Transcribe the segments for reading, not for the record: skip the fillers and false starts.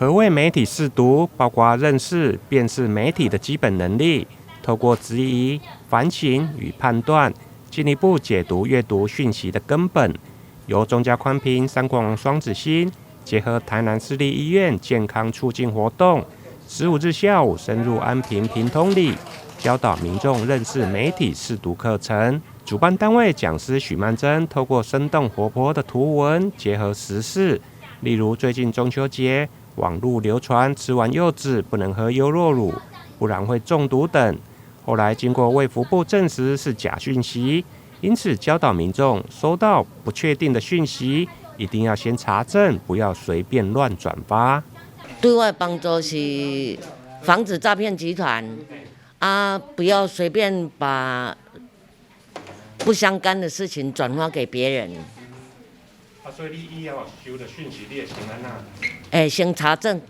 何謂媒體識讀？包括認識、辨識媒體的基本能力，透過質疑、反省與判斷，進一步解讀閱讀訊息的根本。由中嘉寬頻、三廣雙子星結合台南市立醫院健康促進活動，15日下午深入安平平通里，教導民眾認識媒體識讀課程。主辦單位講師許曼珍透過生動活潑的圖文，結合時事，例如最近中秋節，網路流傳吃完柚子不能喝優酪乳，不然會中毒等。後來經過衛福部證實是假訊息，因此教導民眾收到不確定的訊息，一定要先查證，不要隨便亂轉發。對我幫助是防止詐騙集團啊，不要隨便把不相干的事情轉發給別人。啊，所以你以後收到訊息，你會先按怎？欸，先查證，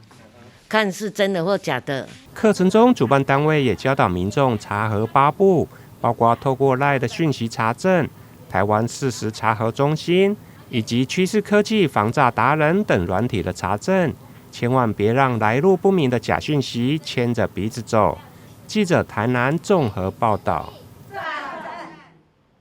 看是真的或假的。課程中，主辦單位也教導民眾查核八步，包括透過 LINE 的訊息查證、台灣事實查核中心以及趨勢科技防詐達人等軟體的查證，千萬別讓來路不明的假訊息牽着鼻子走。記者台南綜合報道。